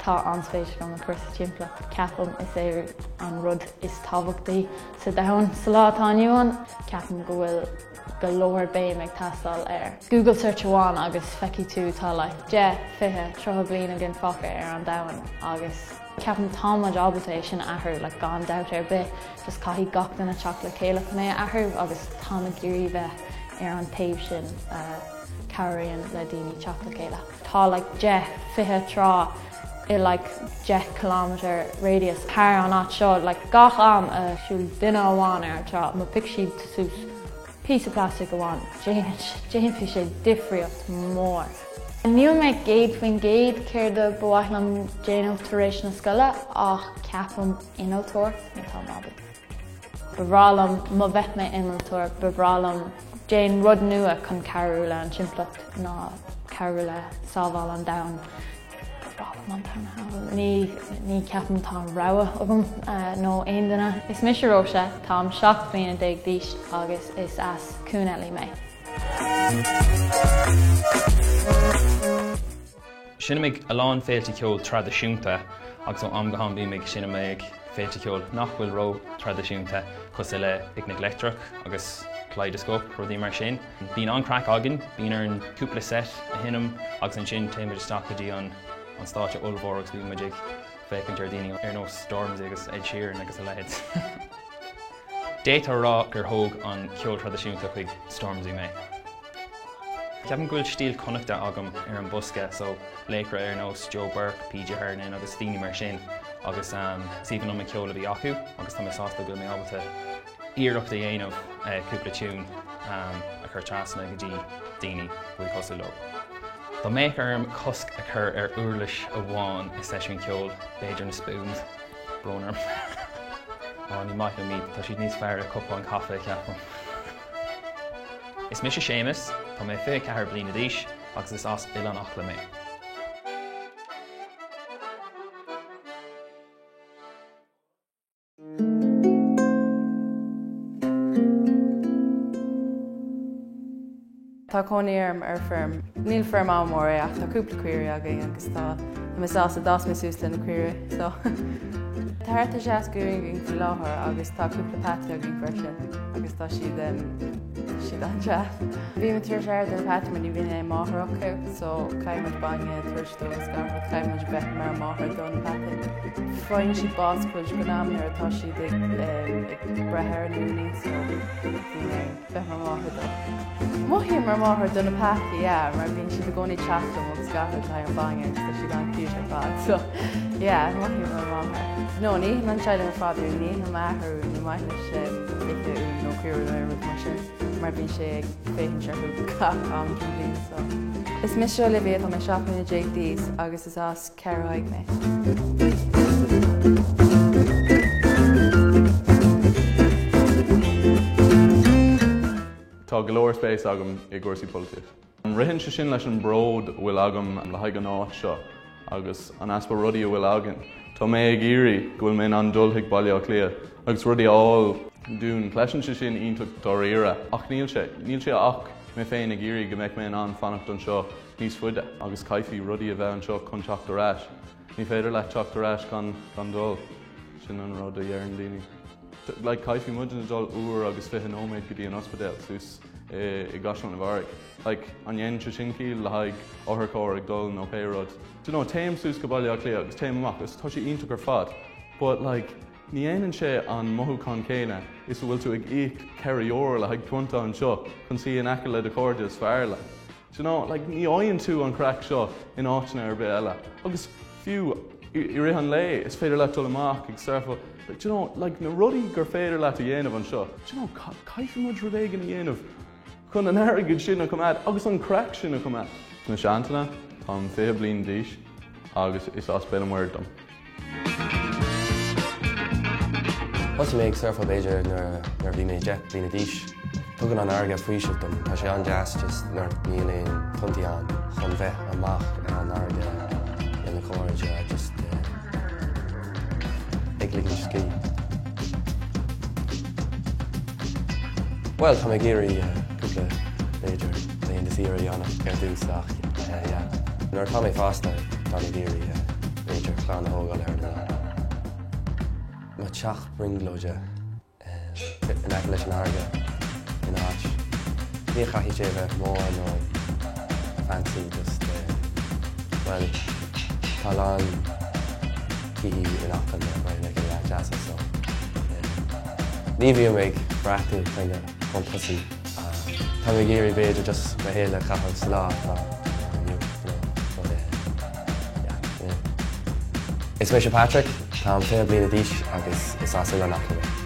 Tá an-spéis agam i cúrsaí timpeallacht. Ceapaim is é an rud is tábhachtaí sa domhan sa lá atá inniu ann. Ceapaim go bhfuil go leor béim ag teastáil air. Google search amháin agus feicfidh tú tá like 10, 20, 30 bliain againn fágtha ar an domhan agus ceapaim tá muid ábalta é sin a athrú like gan dabht ar bith. Just caithfidh gach duine teacht le chéile chun é a athrú agus táim ag iarraidh bheith ar an taobh sin a cabhraíonn le daoine teacht le chéile. Tá like 10, 20 trá i like 10 kilometre radius thar an áit seo like gach am a siúl duine amháin ar an trá má phioc siad suas píosa plastic amháin déanfaidh sé difríocht mór. Níl mé 100% céard a ba mhaith liom déanamh tar éis na scoile ach ceapaim innealtóir má tá mé ábalta. Ba bhreá liom má bheith mé innealtóir ba bhreá liom déan rud nua chun cabhrú le an timpeallacht ná cabhrú le sábháil an domhan. Ba bhreá liom an domhan a shábháil. Ní ní ceapaim tá rogha agam nó aon duine. Is mise Róise, táim 17 bliana d'aois agus is as Cuan Eilí mé. Seinnim ag a lán féilte ceoil traidisiúnta agus ó am go ham bím ag seinm ag féilte ceoil nach bhfuil ró-traidisiúnta cosúil le Picnic Leictreach agus Kaleidoscope, rudaí mar sin. Bíonn an-craic againn, bíonn orainn cúpla set a sheinm agus ansin téann muid isteach go dtí an stáitse ollmhór agus bíonn muid ag féachaint ar daoine ar nós Stormzy agus Ed Sheeran agus a leithéid. D'fhéadfá a rá gur thóg an ceol traidisiúnta chuig Stormzy mé. Ceapaim go bhfuil stíl Connachta agam ar an bosca so laochra ar nós Joe Burke, PJ Hernan agus daoine mar sin agus is aoibhinn liom an ceol a bhí acu agus tá mé sásta go bhfuil mé ábalta iarracht a dhéanamh cúpla tiún a chur trasna go dtí daoine a bhfuil cosúil leo. Dá mbeadh orm cosc a chur ar uirlis amháin i seisiún ceoil, b'fhéidir na spoons. Brón orm. Á, ní maith liom iad, tá siad níos fearr i cupán caife, ceapaim. Is mise Séamus, tá mé 24 bliana d'aois agus is as Oileán Acla mé. Tá cónaí orm ar feirm. Níl feirm an-mhór é ach tá cúpla caoirigh againn agus tá mé sásta d'fhás mé suas le na caoirigh so. Tá thart ar 60 uain againn faoi láthair agus tá cúpla peataí againn freisin agus tá siad tá siad an-deas. Bím ag tabhairt aire do na peataí mar ní bhíonn aon máthair acu so caithfidh muid bainne a tabhairt dóibh agus gach rud, caithfidh muid bheith mar máthair do na peataí. Faigheann siad bás cuid den am nuair atá siad ag ag breith ar an uainín so bíonn orainn. bheith mar mháthair dó. Mothaím mar mháthair do na peataí, yeah, mar bíonn siad i gcónaí ag teacht liom agus gach rud le haghaidh an bhainne agus tá siad an-cute ar fad, so yeah, mothaím mar mháthair. No, ní itheann an teaghlach ar fad uain, ní itheann m'athair uain, ní maith leis ithe uain nó caora nó aon rud mar sin, mar bíonn sé ag féachaint orthu gach am den bhliain, so. Is mise Olivia, tá mé 17 mbliana d'aois agus is as Ciarraí mé. Tá go leor spéis agam i gcúrsaí polaitíochta. Ritheann sé sin leis an bród a bhfuil agam le haghaidh an áit seo agus an easpa rudaí a bhfuil againn. Tá mé ag iarraidh go bhfuil mé in ann dul chuig Baile Átha Cliath agus rudaí a fháil dúinn. Cloiseann sé sin iontach dáiríre ach níl sé. Níl sé ach mé féin ag iarraidh go mbeadh mé in ann fanacht anseo níos faide agus caithfidh rudaí a bheith anseo chun teacht ar ais. Ní féidir leat teacht ar ais gan gan dul. Sin an rud a dheireann daoine. Like caithfidh muidne dul uair agus 20 nóiméad go dtí an ospidéal suas i gCaisleán an Bharraigh. Like an ndéanann sé sin ciall le haghaidh otharcharr ag dul nó pé rud. Do you know, téim suas go Baile Átha Cliath agus téim amach agus tá sé iontach ar fad but like ní dhéanann sé an mothúchán céanna is a bhfuil tú ag íoc 4 euro le haghaidh punt anseo chun suí in aice le do chairde is fearr like. Do you know, like, ní fhaigheann tú an chraic seo in áiteanna ar bith eile. Agus fiú i rith an lae, is féidir leat dul amach ag surfáil. Like, do you know, like, na rudaí gur féidir leat a dhéanamh anseo, do you know, caithfidh muid rud éigin a dhéanamh chun an airgead sin a choimeád agus an craic sin a choimeád. Is mise Antaine, táim 20 bliain d'aois agus is as Béal an Mhuirthead dom. Thosaigh mé ag surfáil b'fhéidir nuair a bhí mé 10 bliana d'aois. Tugann an fharraige faoiseamh dom. Tá sé an-deas just nuair níl aon tonntaí ann chun bheith amach ar an fharraige le na cairde just ag ligint scíth. Bhuel tá mé ag iarraidh cúpla b'fhéidir laethanta saoire a dhéanamh ar dtús ach yeah. Nuair atá mé fásta tá mé ag iarraidh b'fhéidir. clann a thógáil ar an oileán. Mo teach brionglóide in aice leis an fharraige in áit ní chaithfidh sé a bheith mór nó fancy just bhuel tá a lán tithe in Acaill right like yeah deasa so ní bhím ag breathnú kind of chun tosaigh tá mé ag iarraidh b'fhéidir just mo shaol a chaitheamh sa lá atá inniu you know but yeah yeah. Is mise Patrick, táim 20 bliana d'aois agus is as Oileán Acaill mé.